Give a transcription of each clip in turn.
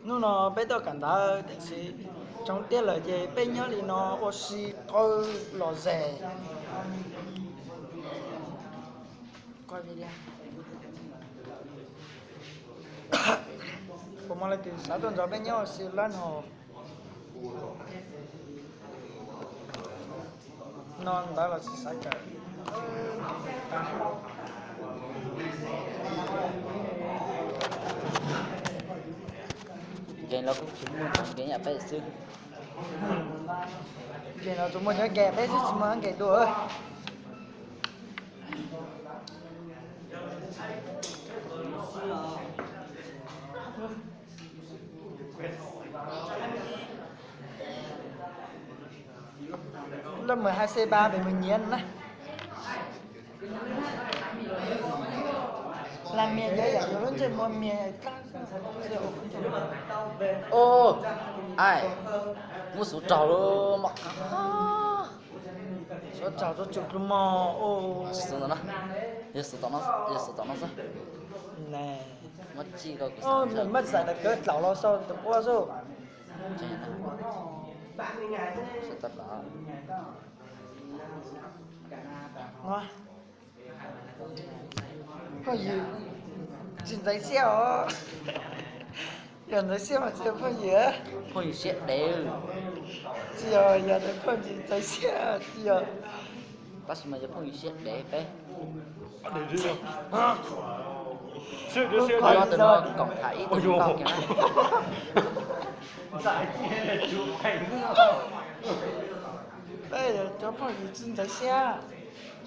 Hnub no peb tuaj kawm ntawv tiam sis tsoo tiag lawm ces peb nyob li no ua si qw los zes. Kuv muaj leej twg xav tuaj nrog peb nyob ua si lab no? No ntawd los tsis xav kawm. Nkees los kuj tsis muaj, nkees yam peb xwb. Nkees los tsuas muaj cov nkees peb xwb, tsis muaj nkees dua. Lab mười hai C ba về mười nhánh na. Làm mẹ dễ dàng, lub ntsej muag mẹ. Ôh, ai, muab xuv raug lub mom qab. Xuv raug tsuj tsuj plub mog. Xuv ntawm no, yog xuv tom no, yog xuv tom no xwb. Muab txij ko kuv xav. Maj xaim tas kawg dlaum los sau tus quaj xwb. Phooj ywg tsis ntxeev siab os. Yog ntxeev siab mas tsis yog phooj ywg. Phooj ywg siab dev. Tsis yog, yog tias phooj ywg ntxeev siab tsis yog. Tab sis mas yog phooj ywg siab dev peb. Tus no koom tham ib tug nkauj kiag na. Peb yog cov phooj ywg tsis ntxeev siab.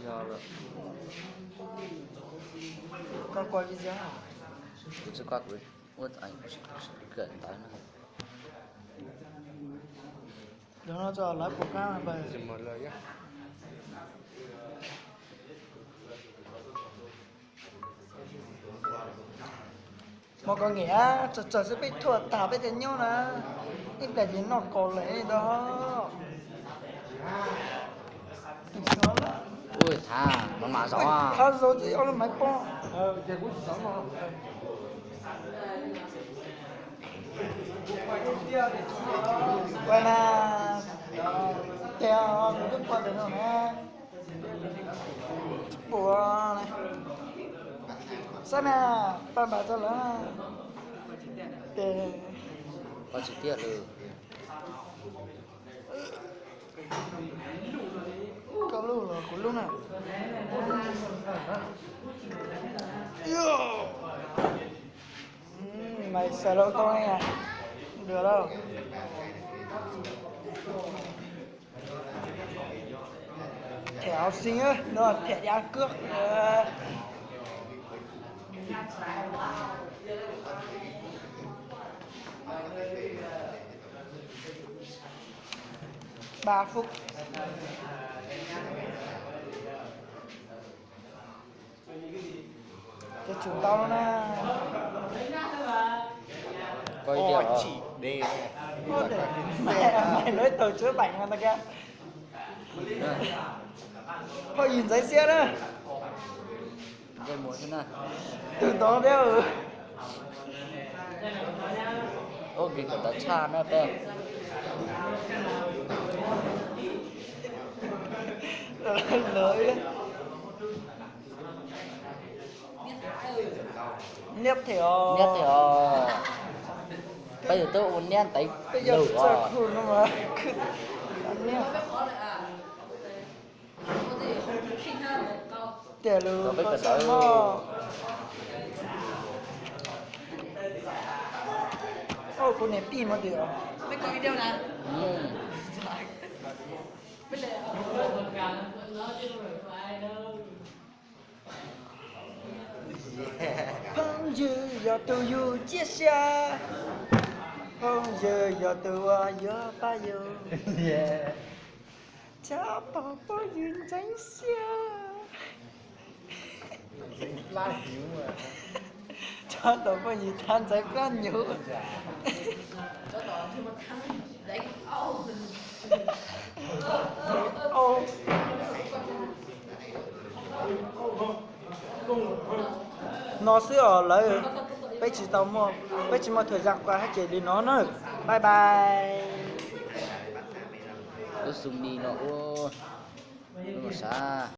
Yog lawm. Koj kua video. Kuv tsis kua, kuv ua kawm ntawv no. Yog no tso lawv puas qab npawg. Mos kos ngiam tsawg tsawg xwb peb thuaj tag peb thiaj nyob na. Ib pliag ces noj kaus lawm ntag. Ui, thav, maj mam zaum. Thav zaum ces ob lub maiv pob. Ua na, tes kuv twb pom ntawm no na. Tsis pom na. Saib na, paj npas tso lawm. Tes. Paj tsis tiag lawm. Koj lub los kuv lub na. Mày xài lô tô này à? Được đâu. Thẻ học sinh á, nó là thẻ đi ăn cướp. Ba phút. Cho chúng tao nó na. Có ý định hả? Mày, mày nói từ chối bệnh mà tao kia. Thôi nhìn giấy xe đó. Tus tod thiab. Ub, kis kom tau tshaj na peb. Niab thiab os. Niab thiab os. Peb yus twb ua niab ntev lug os. Tiag lus, peb kawm ntawv. Kuv niam pij mo tias. Phooj ywg yog tus yug ciaj sia, phooj ywg yog tus uas yuav pab yug. Txhob pom phooj ywg ntxeev siab. Txhob pom phooj ywg thab ntxeev plab nyuv. No xwb os lawv. Peb tsis tau muaj, peb tsis muaj thời gian qua hab ces li no na. Bye bye. Lub xu mi no ua, lub no sav.